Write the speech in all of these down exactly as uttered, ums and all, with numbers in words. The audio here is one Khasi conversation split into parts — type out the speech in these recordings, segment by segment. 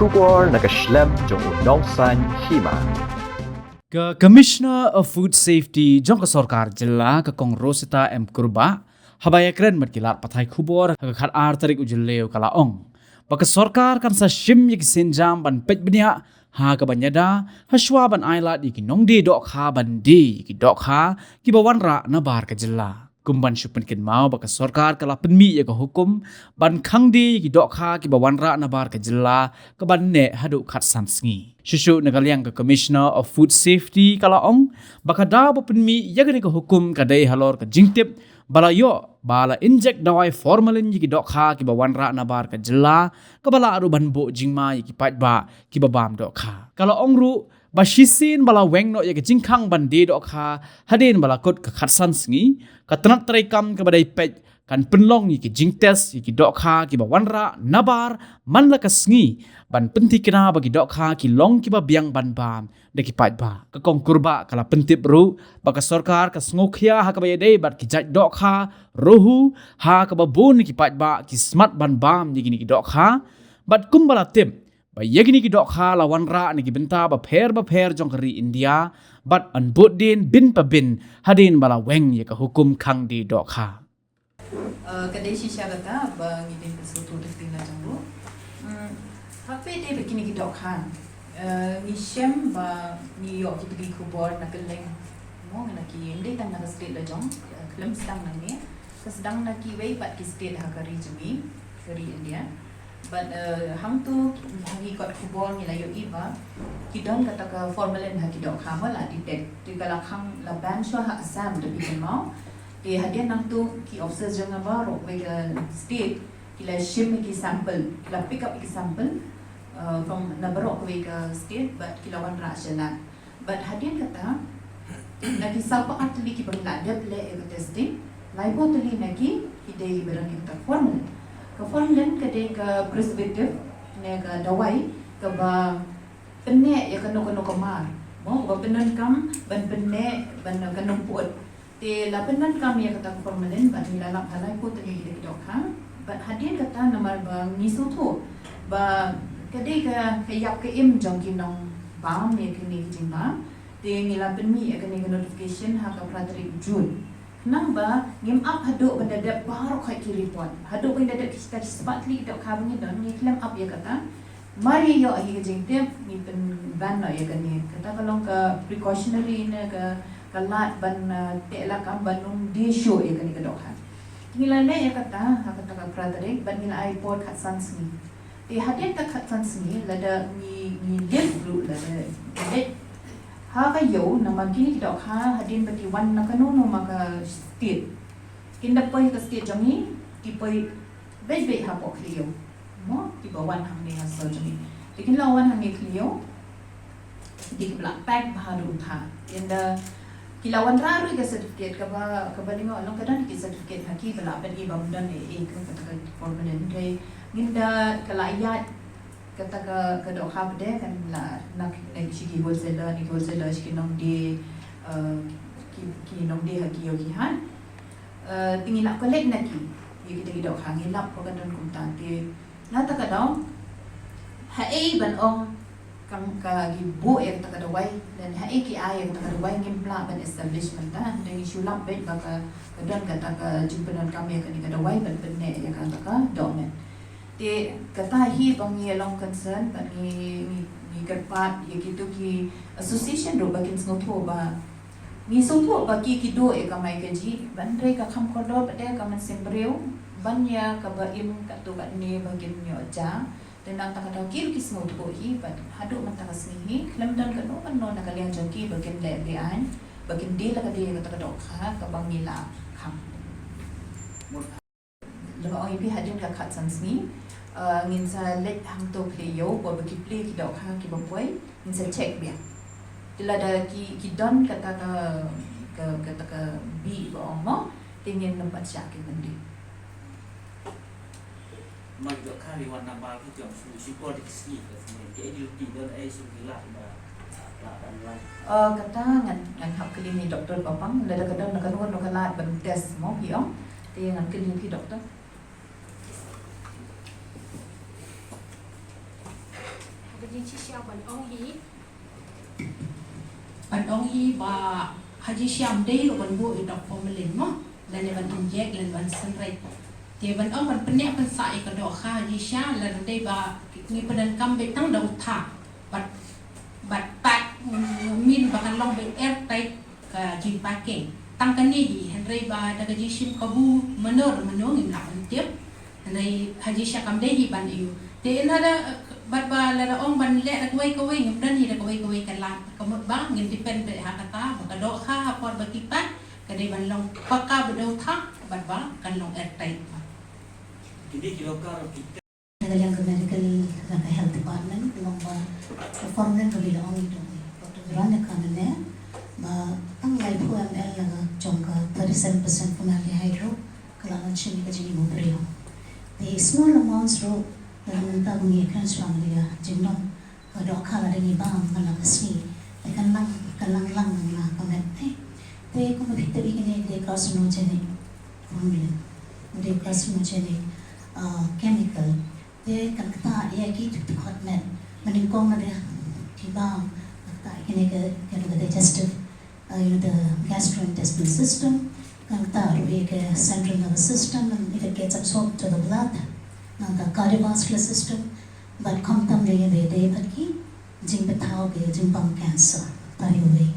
Khubor na ka shlem jong u Nongsaiñ Hima. Ka Commissioner of Food Safety jong ka sorkar jylla, ka Kong Rosita M Kurbah, haba ïakren bad ki lad pathai khubor ha ka khatar tarik u Jylliew, ka la ong ba ka sorkar kan sa shim ïa ki sienjam ban peit bniah ha kaba ïada, ha shuwa ban ailad ïa ki nongdie dohkha ban die ïa ki dohkha kiba wanrah nabar ka jylla. Kum ban shu pynkynmaw ba ka sorkar ka la pynmih ïa ka hukum ban khang die ïa ki dohkha kiba wanrah nabar ka jylla, kaban neh haduh khatsan sngi. Shuh shuh na ka liang ka Commissioner of Food Safety ka la ong ba ka daw ba pynmih ïa kane ka hukum ka dei halor ka jingtip ba la ïoh ba la injek dawai formalin ïa ki dohkha kiba wanrah nabar ka jylla, kaba lah ruh ban buh jingma ïa ki paidbah kiba bam dohkha. Ka la ong ruh ba shisien ba la weng noh ïa ka jingkhang ban die dohkha hadien ba la kut ka khatsan sngi, ka tnat treikam kaba dei peit kan pynlong ïa ki jingtest ïa ki dohkha kiba wanrah nabar man la ka sngi, ban pynthikna ba ki dohkha ki long kiba biang ban bam da ki paidbah. Ka Kong Kurbah ka la pyntip ruh ba ka sorkar ka sngewkhia ha kaba ïadei bad ki jait dohkha ruh, ha kaba bun na ki paidbah ki smat ban bam ïa kine ki dohkha, bad kumba la tip ba ïa kine ki dohkha la wanrah na ki bynta bapher bapher jong ka ri India, bad yn bud dien bin pa bin hadien ba la weng ïa ka hukum khang die dohkha. Uh, ka dei shisha kata ba ngi dei pynsngewthuh da ka ktien la jong ruh. Hmm, ha kaba ïadei bad kine ki dohkha, uh, ngi shem ba ngi ïoh kita ki khubor na kylleng, mo, na ki, ym dei tang na ka state la jong, uh, khlem sdang nangne, ka sdang na kiwei pat ki state ha ka ri jong ngi, ka ri India. Bad, uh, hangto ha ki kot khubor ngi la ïohi ba ki don kata ka formalin ha ki dohkha, mo, la detect. Te ka la khang, la ban shuwa ha Assam, da phi kynmaw. Te hadien nangto ki officers jong nga baroh kawei ka state ki la shim ïa ki sample, ki la pick up ïa ki sample, uh, from na baroh kawei ka state, bad ki la wanrah sha lab. Bad hadien kata, na ki sawphew ar tylli kiba ngi la dep leh ïa ka testing, laiphew tylli na ki ki dei ba don ïa kata ka formalin. Ka formalin ka dei ka preservative ne ka dawai kaba pynneh ïa kano kano ka mar, mo, kaba pyndonkam ban pynneh, ban, ka nongpyut. Te la pyndonkam ïa kata ka formalin bad ngi la lap ha laiphew tylli ki dohkha. Bad hadien kata, namar ba ngi sngewthuh ba ka dei ka, ka ïap ka im jong ki nongbam ïa kine ki jingbam, te ngi la pynmih ïa kane ka notification ha ka phra tarik June. Khnang ba ngim ap haduh ban da dep baroh khoit ki report. Haduh ban da dep kita ki spah tylli ki dohkha ba ngi don, ngi khlem ap ïa kata. Mar ïa ïoh hi ka jingtip, ngi pynban noh ïa kane. Kata ka long ka precautionary ne ka, ka lad ban, uh, teh lakam ban ym die shuh ïa kane ka dohkha. Ngi la leh ïa kata ha kata ka phra tarik, bad ngi la ai por khatsan sngi. Te hadien ka khatsan sngi, lada ngi, ngi lift ruh, lada ngi leit ha ka ïew, namar kine ki dohkha hadien ba ki wan na kano kano ma ka state, kin da poi ka state jong ngi, ki poi beit beit hapoh Khlieh Ïew. Mo, kiba wan hangne ha sor jong ngi. Te kin la wan hangne Khlieh Ïew, te ki la pack bha ruh tha. Ynda ki la wanrah ruh ka certificate kaba, kaba lyngngoh long ka don ki certificate ha ki ba la pyni ba ym don ei ei ka, kata ka formalin. Te ngin da ka la ïaid kata ka, ka dohkha pat de kan la na, na sha ki wholesaler, na ki wholesaler sha ki nongdie, eh, ki, ki nongdie ha ki ïew ki hat. Eh, te ngi la collect na ki ïa kita ki dohkha, ngi lap ba ka don kumta. Te na kata ka daw, haei ban ong ka, ka ki buh ïa kata ka dawai, lane haei ki ai ïa kata ka dawai, ngim lah ban establish mynta. Te ngi shu lap beit ba ka, ka don kata ka jingpyndonkam ïa kane ka dawai ban pynneh ïa kata ka dohmet. Te kata hi ba ngi long concern, ba ngi, ngi, ngi kyrpad ïa kito ki association ruh ba kin sngewthuh ba, ngi sngewthuh ba ki, ki duh ïa ka mai kajih, hynrei ka kham kordor pat de ka mynsiem briew ban ïa kaba im katto katne ba kin ïoh jia. Te nangta ka daw ki ruh ki sngewthuh hi, bad haduh mynta ka sngi hi khlem don kano kano na ka liang jong ki ba kin leh be-aiñ, ba kin die la ka die ïa kata ka dohkha kaba ngi la khang. Lada ong ïa phi hadien ka khatsan sngi, eh, ngin sa leit hangto Khlieh Ïew, ba ki plie ki dohkha kiba poi, ngin sa check biang. Te lada ki, ki don kata ka, ka, kata ka bih ba ong mo, te ngin nym pat shah kin pyndie. Ma ki dohkha ki wan namar ki jong shu, shu poi da ki sngi, ka sngi. Ki A D L T don ei shu ki lad ba, ba, ba, ba. Eh, kata ngan, ngan hap kylli ïa i Doktor Papang, lada ka don na kano kano ka lad ban test mo phi ong. Te ngan kylli ïa phi Doktor. Ni chi sha ban ong hi. Ban ong hi ba ha ji sha ym dei ruh ban buh ïa u doh formalin mo. Lane ban inject lane ban synreit. Te ban ong ban pyneh pynsah ïa ka dohkha ha ji sha lada dei ba ngi pyndonkam beit tang da u thah. Bad, bad pack, mm, min ba kan long beit airtight ka jingpacking. Tang kane hi, hynrei ba da ka jingshim kabu mano mano ngim lah ban tip. Hynrei ha ji sha kam dei hi ban ïoh. Te ynda da, bad ba lada ong ban leh da kawei kawei ngim don hi da kawei kawei ka lad. Ka mut ba ngin depend beit ha kata ba ka dohkha ha por ba ki pack ka dei ban long paka bad da u thah bad ba kan long airtight. Kine ki dohkha ki Na ka liang ka medical, na ka health department, ka long ba ka formalin ka la ong ïa u Doctor Veronica mynne ba tang laiphew M L na ka jong ka thirty-seven percent formaldehyde ruh ka lah ban shim ïa ka jingim u briew. Te small amounts ruh, lada mynta ba ngi ïakren shaphang ïa ka jinglong ka dohkha lada ngi bam man la ka sngi, te kan lang, kan lang lang na ka met ne. Te kumba phi tip ïa kine ki dei carcinogenic formalin, ki dei carcinogenic, uh, chemical. Te kan ktah ïa ki dkhot met. Mynnyngkong lada ki bam, kan ktah ïa kine ki, ki digestive, uh, you know, the gastrointestinal system, kan ktah ruh ïa ka central nervous system, and if it gets absorbed to the blood, nangta cardiovascular system, bad khamtam lei lei bad ki jingbthaw ki jingbam cancer, ta ïa wei.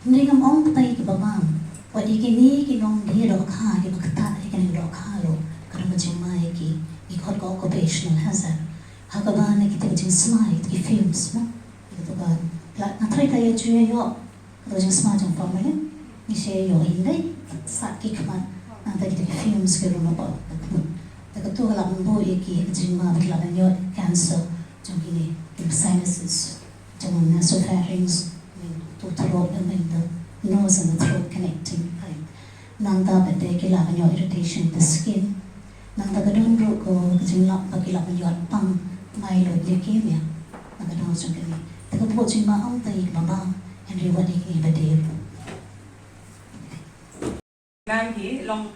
Hynrei ngam ong kata ïa kiba bam, wat ïa kine ki nongdie dohkha kiba ktah ïa kane ka dohkha ruh, ka dang jingma ïa ki, ki khot ka occupational hazard. Ha kaba na kita ki jingsma, kita ki fumes mo. Kita ka, la, nga tharai ka ïa ju ïa ïoh. Ka jingsma jong formalin, ngi shu ïoh hi dei, sat ki khmat, nangta kita ki fumes ki rung na pdeng. Te kato ka lah ban buh ïa ki jingma ba ki lah ban ïoh cancer jong kine ki sinuses, jong nasopharynx, to throat, and then the nose and the throat connecting pipe. Nangta pat te ki lah ban ïoh irritation of the skin. Nangta ka don ruh ka jinglap ba ki lah ban ïoh pang myeloid leukemia. Na ka daw jong kane. Te ka pud jingma ym tang ïa kiba bam, hynrei wat ïa kiba dei ruh. Nang hi long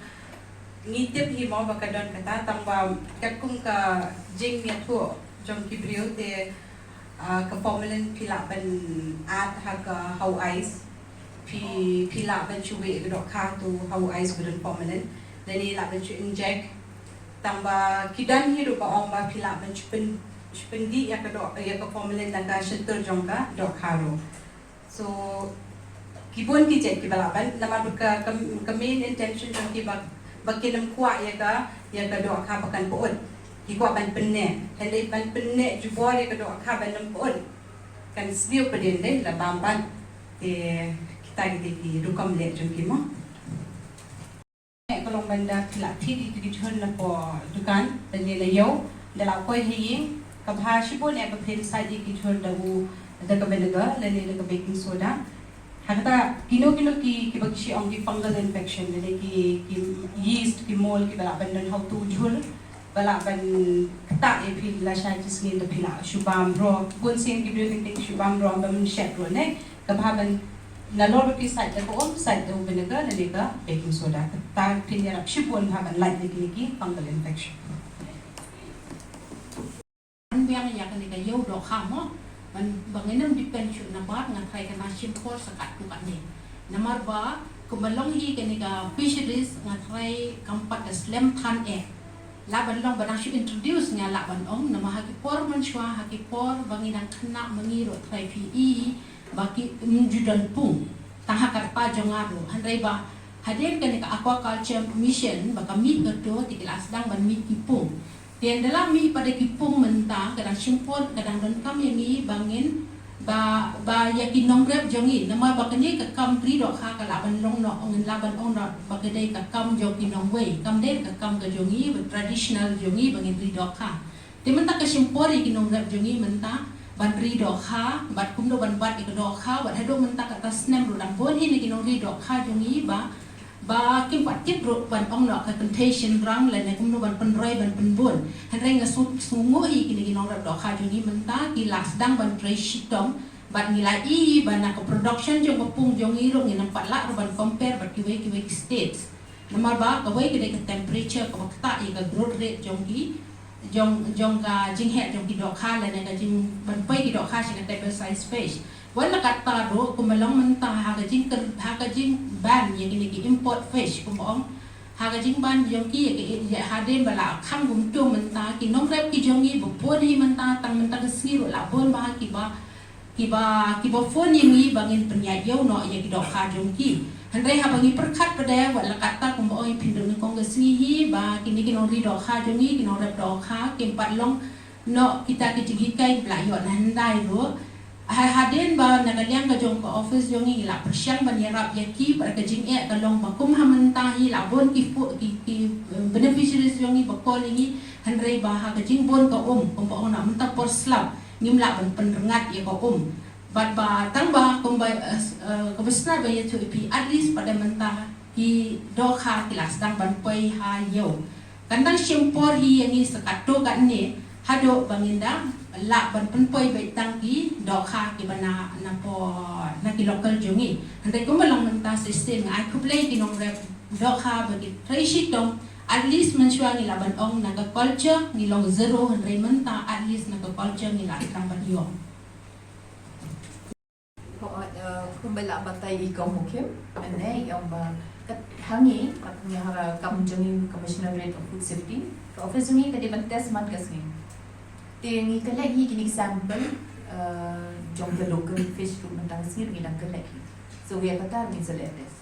ngi tip hi mo ba ka don kata, tang ba katkum ka jingïathuh jong ki briew te, ah, ka formalin phi lah ban add ha ka, ha u ice. Phi, phi lah ban shu weh ka dohkha to ha u ice ba don formalin. Lane lah ban shu inject. Tang ba ki don hi ruh ba ong ba phi lah ban shu pyn, shu pyndih ïa ka doh, ïa ka formalin na ka shyntur jong ka dohkha ruh. So ki bun ki jait kiba lah ban, namar ba ka, ka, ka main intention jong ki ba, ba kin ym kwah ïa ka, ïa ka dohkha ba kan pyut. Ki kwah ban pynneh. Hynrei ban pynneh jubor ïa ka dohkha ban ym pyut. Kan sniew pdeng dei la bam bad. Te kita ki dei ki rukom leh jong ki mo. Ka long ban da phi lah thied ïa ki jhur na pdeng dukan, da ne la ïew, da la poi ha ïing, ka bha shibun ïa ba phin sait ïa ki jhur da u, da ka vinegar lane da ka baking soda. Ha kata kino kino ki, kiba ki shu ong ki fungal infection lane ki, ki yeast, ki mold kiba lah ban don ha uto u jhur, ba lah ban ktah ïa phi lashai shi sngi, da phi lah shu bam ro. Bun sien ki briew ki tip shu bam ro, bam shet ro ne. Ka bha ban nalor ba phi sait da ka um, sait da u vinegar lane ka baking soda. Kata phin ïarap shibun bha ban lait na kine ki fungal infection. Ban biang ïa kane ka ïew dohkha mo, ban, ba ngin ym depend shuh na bar, nga tharai ka nang shim por sa katto katne. Namar ba kumba long hi kane ka fisheries, nga tharai kam pat da slem than eh. Lah ban long ba dang shu introduce, nga lah ban ong, namar ha ki por mynshuwa, ha ki por ba ngi dang khynnah ma ngi ruh, tharai phi i ba ki, ym ju don pung. Tang ha ka rta jong nga ruh. Hynrei ba hadien kane ka aquaculture mission ba ka mih kato, te ki la sdang ban mih ki pung. Te ynda la mih pat da ki pung mynta, ka dang shim por, ka dang donkam ïa ngi ba ngin, ba, ba ïa ki nongrep jong ngi, namar ba kane ka kam ri dohkha ka lah ban long noh, ngin lah ban ong noh ba ka dei ka kam jong ki nongwei, kam dei ka kam ka jong ngi, ba traditional jong ngi ba ngin ri dohkha. Te mynta ka shim por ïa ki nongrep jong ngi mynta ban ri dohkha, bad kumno ban bat ïa ka dohkha, bad haduh mynta kata snem ruh dang bun hi na ki nongri dohkha jong ngi ba, ba kim pat tip ruh ban ong noh ka kynthei shynrang lane kumno ban pynroi ban pynbun. Hynrei nga sngew, sngewnguh ïa kine ki nongrep dohkha jong ngi mynta ki la sdang ban trei shitom, bad ngi la i ba na ka production jong ka pung jong ngi ruh ngin ym pat lah ruh ban compare bad kiwei kiwei ki states. Namar ba kawei ka dei ka temperature kaba ktah ïa ka growth rate jong ki, jong jong ka jingheh jong ki dohkha lane ka jing ban poi ki dohkha sha ka table size fish. Wat la katta ruh kumba long mynta ha ka jing ha ka jing ban ïa kine ki import fish kumba ong ha ka jing ban jong ki ïa ki ïa hadien ba la khang kumto mynta ki nongrep ki jong ngi ba pun hi mynta tang mynta ka sngi ruh la pun ba ha ki ba kiba kiba phone ïa ngi ba ngin pynïaid ïew noh ïa ki dohkha jong ki. Hynrei haba ngi pyrkhat pat de wat la katta kumba ong ïa phi, dang nyngkong ka sngi hi ba kine ki nongri dohkha jong ngi ki nongrep dohkha kim pat long noh kita ki jinghikai ba la ïoh na hyndai ruh. Hai hadien ba na ka liang ka jong ka office jong ngi la pyrshang ban ïarap ïa ki bad ka jingeh ka long ba kum ha mynta hi la bun ki pu ki ki eh, beneficiaries jong ngi ba call ïa ngi hynrei ba ha ka jingbun ka um kumba ong na mynta por slap ngim lah ban pynrngat ïa ka um. Bad ba tang ba kumba eh, eh, ka ba snar ba ïathuh ïa phi at least pat de mynta ki dohkha ki la sdang ban poi ha ïew. Kan dang shim por hi ïa ngi sa katto katne haduh ba ngin da lah ban pynpoi beit tang ki dohkha kiba na na por na ki local jong ngi. Hynrei kumba long mynta sa shisien nga ai khublei ki nongrep dohkha ba ki trei shitom. At least mynshuwa ngi lah ban ong na ka culture ngi long zero hynrei mynta at least na ka culture ngi lah tang ban ïoh. Ho, eh, kumba la batai i kong Mukhim, mynne i ong ba kat hangi, kat ngi ha ka kam jong i Commissionerate of Food Safety, ka office jong i ka dei ban test man ka sngi. Te ngi collect hi kine ki sample, eh, jong ka local fish ruh mynta ka sngi ngi dang collect hi. So ïa kata ngi sa leh test.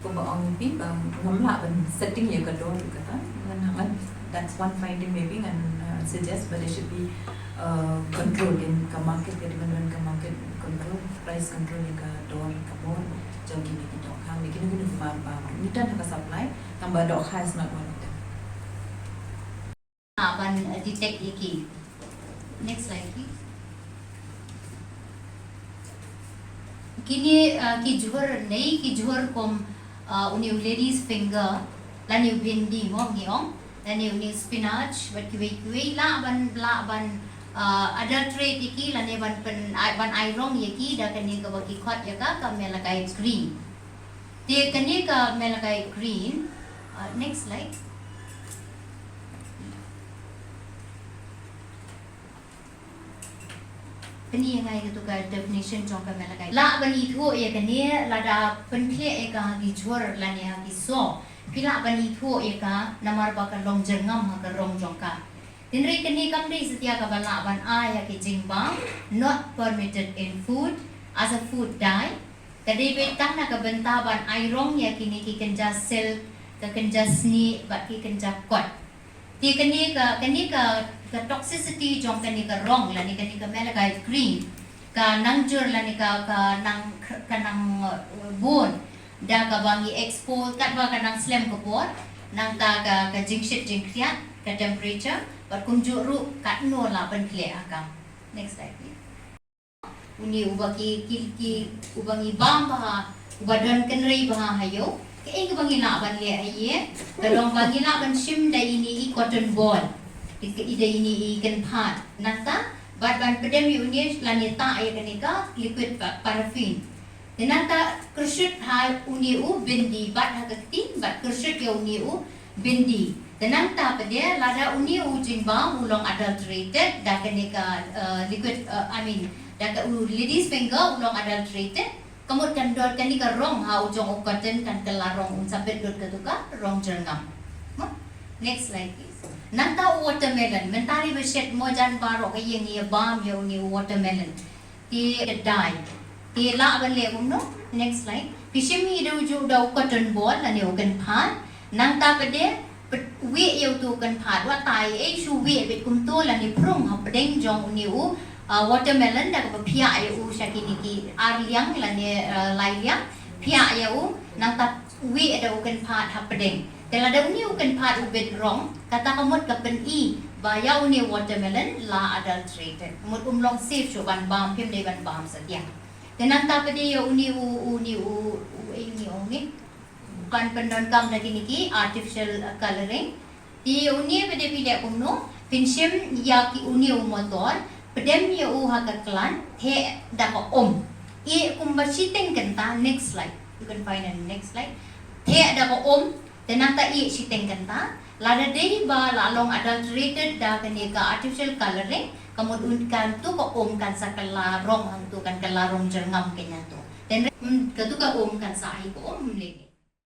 Kumba ong phi ba ngam lah ban setting ïa ka dor kata. Ngan ngan that's one finding maybe ngan uh, suggest ba there should be uh, control in ka market ka demand ka market control price control ïa ka dor ka bor jong kine ki dohkha ne kine kine ki mar ba ni tan ka supply tang ba dohkha is not one of them. Ah, ban uh, detect ïa ki. Next slide please. Kine uh, ki jhur nei ki jhur kum uh, uni u lady's finger lane u bhindi mo ngi ong lane uni u spinach bad kiwei kiwei lah ban lah ban uh, adulterate ïa ki lane ban pen ai- ban ai rong ïa ki da kane ka ba ki khot ïa ka ka Malachi green. Te kane ka Malachi green. Uh, next slide. Pyni ïa nga ïa katu ka definition jong ka Malachi. Lah ban ithuh ïa kane lada pynkhleh ïa ka ha ki jhur lane ha ki so. Phi lah ban ithuh ïa ka namar ba ka long jyrngam ha ka rong jong ka. Hynrei kane kam dei satia kaba lah ban ai ha ki jingbam, not permitted in food, as a food dye. Ka dei beit tang na ka bynta ban ai rong ïa kine ki kynja silk, ka kynja snieh bad ki kynja kot. Te kane ka kane ka ka toxicity jong kane ka rong lane kane ka Malachi green ka nang jur lane ka ka nang ka nang uh, bun da kaba ngi expose katba ka nang slem ka bor nangta ka ka jingshit jingkhriat ka temperature bad kumjuh ruh katno lah ban khleh ha ka. Next slide please. Uni uba ki ki ki uba ngi bam bha uba don kynrei bha ha ïew. Kaei kaba ngi lah ban leh ha ïew ka long ba ngi lah ban shim da ine i cotton ball. Ine i kynphad nangta bad ban pdem ïa uni lane tah ïa kane ka liquid paraffin. Te nangta kyrshut ha uni u bindi bad ha ka kti bad kyrshut ïa uni u bindi. Te nangta pat de lada uni u jingbam u long adulterated da kane ka uh, liquid uh, I mean da ka u lady's finger u long adulterated. Ka mut kan dor kane ka rong ha u jong u cotton kan kylla rong un sa pynlut katu ka rong jyrngam. Next slide please. Nangta u watermelon mynta ri ba shet mo jan baroh ka ïing ïa bam ïa uni u watermelon. Te dai. Te lah ban leh kumno? Next slide. Phi shim ïa da u ju da u cotton ball lane u kynphad. Nangta pat de wieh ïa utu u kynphad wat tai ei shu wieh beit kumto lane prung ha pdeng jong uni u uh, watermelon da kaba phiah ïa u sha kine ki ar liang lane uh, lai liang phiah ïa u nangta wieh da u kynphad ha pdeng. Te lada uni u kynphad u bit rong kata ka mut ka pyni ba ïa uni watermelon la adulterated. Mut um long safe shuh ban bam phim dei ban bam satia. Te nangta pat de ïa uni u uni u u ei uni ong ni. Kan pyndonkam da kine ki artificial colouring. Te uni pat de phi leh kumno phin shim ïa ki uni u motor pdem ïa u ha ka klan theh da ka um. Ïeh kumba shiteng kynta next slide. You can find a next slide. Theh da ka um. Te nangta ïeh shiteng kynta Lada dei ba la long adulterated da kane ka artificial coloring, ka mut un kan tu ka um kan sa kylla rong hangtu, kan kylla rong jyrngam kane tu. Tangba, mm, katu ka um kan sa hi ka um lei.